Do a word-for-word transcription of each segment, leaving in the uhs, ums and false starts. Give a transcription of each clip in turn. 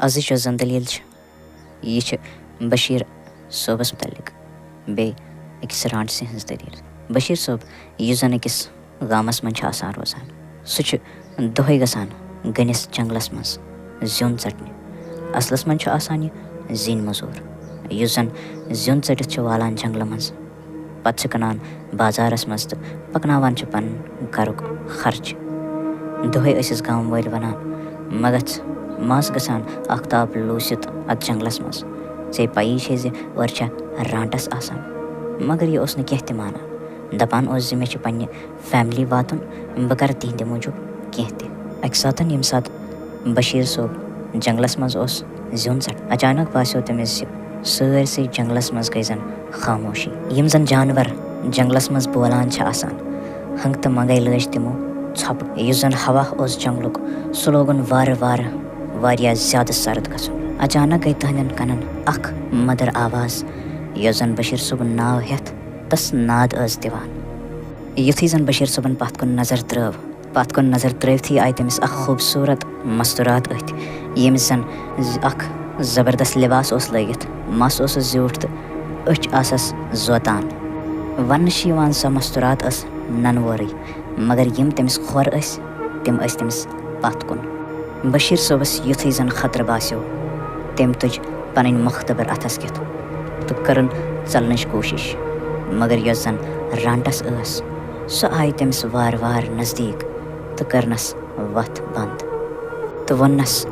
أزٕچ یۄس زَن دٔلیٖل چھِ، یہِ چھِ بشیٖر صٲبَس مُتعلِق بیٚیہِ أکِس رانٛٹسہِ ہٕنٛز دٔلیٖل۔ بشیٖر صٲب، یُس زَن أکِس گامَس منٛز چھُ آسان روزان، سُہ چھُ دۄہَے گژھان گٔنِس جنٛگلَس منٛز زیُن ژَٹنہِ۔ اَصلَس منٛز چھُ آسان یہِ زِنۍ مٔزوٗر، یُس زَن زیُن ژٔٹِتھ چھُ والان جنٛگلہٕ منٛز، پَتہٕ چھِ کٕنان بازارَس منٛز تہٕ پَکناوان چھِ پَنُن گَرُک خرچہٕ۔ دۄہَے ٲسِس گامہٕ وٲلۍ وَنان، "مَہ گژھ، مَس گژھان آختاب لوٗسِتھ اَتھ جنٛگلَس منٛز۔ ژےٚ پَیی چھے زِ اورٕ چھےٚ رانٛٹَس آسان۔" مگر یہِ اوس نہٕ کینٛہہ تہِ مانان۔ دَپان اوس زِ مےٚ چھِ پنٛنہِ فیملی واتُن، بہٕ کَرٕ تِہِنٛدِ موٗجوٗب کینٛہہ تہِ۔ اَکہِ ساتَن، ییٚمہِ ساتہٕ بشیٖر صٲب جنٛگلَس منٛز اوس زیُن ژَٹان، اچانک باسیو تٔمِس زِ سٲرسٕے جنٛگلَس منٛز گٔے زَن خاموشی۔ یِم زَن جانوَر جنٛگلَس منٛز بولان چھِ آسان، ہنٛگتہٕ منٛگَے لٲج تِمو ژھۄپہٕ۔ یُس زَن ہوا اوس جنٛگلُک، سُہ لوگُن وارٕ وارٕ واریاہ زیادٕ سرد گژھُن۔ اچانک گٔے تِہنٛدٮ۪ن کَنَن اَکھ مٔدٕر آواز، یۄس زَن بشیٖر صٲبُن ناو ہٮ۪تھ تَس ناد ٲس دِوان۔ یُتھُے زَن بشیٖر صٲبَن پَتھ کُن نظر ترٲو، پَتھ کُن نظر ترٲوتھٕے آیہِ تٔمِس اَکھ خوٗبصوٗرت مستوٗرات أتھۍ، ییٚمِس زَن ز-، اَکھ زبردست لباس اوس لٲگِتھ، مَس اوسُس زیوٗٹھ تہٕ أچھ آسَس زوتان۔ وَننہٕ چھِ یِوان، سۄ مستوٗرات ٲس نَنہٕ وورٕے، مگر یِم تٔمِس کھۄر ٲسۍ، تِم ٲسۍ تٔمِس پَتھ کُن۔ بشیٖر صٲبَس یُتھُے زَن خطرٕ باسیو، تٔمۍ تُج پنٕنۍ مۄختبر اتھس کٮ۪تھ تہٕ کٔرٕن ژلنٕچ کوٗشش، مگر یۄس زن رانٹس ٲس، سۄ آیہِ تٔمِس وارٕ وارٕ نزدیٖک تہٕ کٔرنس وتھ بنٛد تہٕ ووٚننس،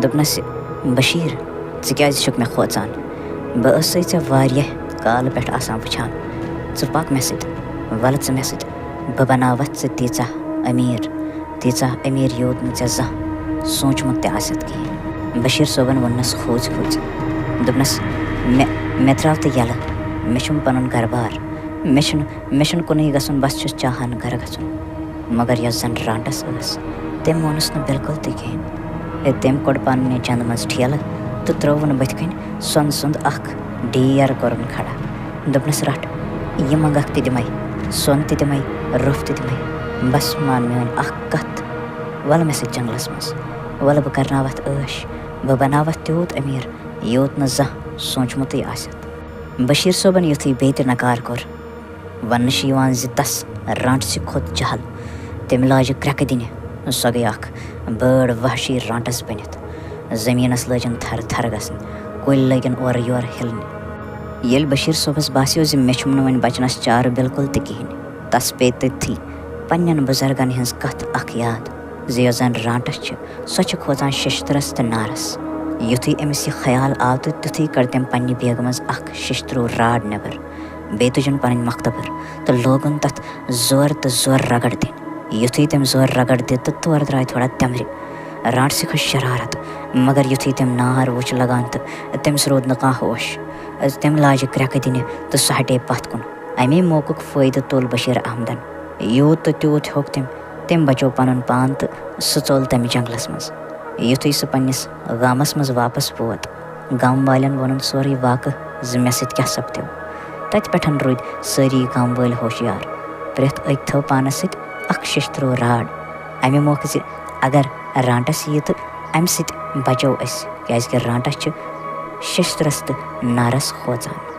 دوٚپنس، "بشیٖر، ژٕ کیازِ چھُکھ مےٚ کھوژان؟ بہٕ ٲسٕے ژےٚ واریاہ کالہٕ پٮ۪ٹھ آسان وٕچھان۔ ژٕ پکھ مےٚ سۭتۍ، ولہٕ ژٕ مےٚ سۭتۍ، بہٕ بناوتھ ژٕ تیٖژاہ أمیٖر، تیٖژاہ أمیٖر، یوٗت نہٕ ژےٚ زانٛہہ سوٗنٛچمُت تہِ آسٮ۪تھ کِہیٖنۍ۔" بشیٖر صٲبن ووٚننس کھوژِ کھوژِ، دوٚپنس، "مےٚ، مےٚ ترٛاو تہٕ یَلہٕ، مےٚ چھُم پنُن گرٕ بار، مےٚ چھُنہٕ، مےٚ چھُنہٕ کُنُے گژھُن، بس چھُس چاہان گرٕ گژھُن۔" مگر یۄس زن رانٹس ٲس، تٔمۍ مونُس نہٕ بِلکُل تہِ کِہیٖنۍ۔ ہے، تٔمۍ کوٚڑ پننہِ چندٕ منٛز ٹھیلہٕ تہٕ ترٛووُن بٕتھِ کنہِ سۄنہٕ سُنٛد اکھ ڈیر کوٚرُن کھڑا۔ دوٚپنس، "رٹھ، یہِ منٛگکھ تہِ دِمے، سۄن تہِ دِمے، روٚف تہِ دِمے، بس مان میٲنۍ اکھ کتھ، ولہٕ مےٚ سۭتۍ جنگلس منٛز، ولہٕ بہٕ کرناوتھ عٲش، بہٕ بناوتھ تیوٗت أمیٖر، یوٗت نہٕ زانٛہہ سوٗنٛچمُتٕے آسٮ۪تھ۔" بشیٖر صٲبن یُتھُے بیٚیہِ تہِ نکار کوٚر، وننہٕ چھُ یِوان زِ تس رانٹسہِ کھوٚت جہل۔ تٔمۍ لاجہِ کرٛٮ۪کہٕ دِنہِ۔ سۄ گٔے اکھ بٔڑ وحشی رانٹس بٔنِتھ۔ زٔمیٖنس لٲجِن تھرٕ تھرٕ گژھٕنۍ، کُلۍ لٲگِن اورٕ یورٕ ہِلنہِ۔ ییٚلہِ بشیٖر صٲبس باسیو زِ مےٚ چھُم نہٕ وۄنۍ بچنس چارٕ بِلکُل تہِ کِہیٖنۍ، تس پیٚیہِ تٔتھی پننٮ۪ن بُزرگن ہٕنٛز کتھ اکھ یاد زِ یۄس زن رانٹس چھِ، سۄ چھِ کھوژان ششتٕرس تہٕ نارس۔ یُتھُے أمِس یہِ خیال آو تہٕ تیُتھُے کٔڑ تٔمۍ پننہِ بیگہٕ منٛز اکھ ششتٕروٗ راڈ نٮ۪بر۔ بیٚیہِ تُجُن پنٕنۍ مۄختبر تہٕ لوگُن تتھ زورٕ تہٕ زورٕ رگڑ دِنۍ۔ یُتھُے تٔمۍ زورٕ رگڑ دِژ تہٕ تورٕ درٛاے تھوڑا تٮ۪مرِ۔ رانٹسہِ کھٔژ شرارت، مگر یُتھُے تٔمۍ نار وُچھ لگان تہٕ تٔمِس روٗد نہٕ کانٛہہ ہوش۔ تٔمۍ لاجہِ کرٛٮ۪کہٕ دِنہِ تہٕ سُہ ہٹے پتھ کُن۔ اَمے موقعُک فٲیدٕ تُل بشیٖر احمدن۔ یوٗت تہٕ تیوٗت ہیوٚک تٔمۍ، تٔمۍ بچوو پنُن پان تہٕ سُہ ژوٚل تَمہِ جنگلس منٛز۔ یُتھُے سُہ پننِس گامس منٛز واپس ووت، گام والٮ۪ن ووٚنُن سورُے واقعہٕ زِ مےٚ سۭتۍ کیٛاہ سپدیو۔ تتہِ پٮ۪ٹھ روٗدۍ سٲری گام وٲلۍ ہوشیار۔ پرٛٮ۪تھ أکۍ تھٲو پانس سۭتۍ اکھ ششتٕروٗ راڈ، امہِ موقعہٕ زِ اگر رانٹس ییہِ تہٕ امہِ سۭتۍ بچو أسۍ، کیازِ کہِ رانٹس چھِ ششتٕرس تہٕ نارس کھوژان۔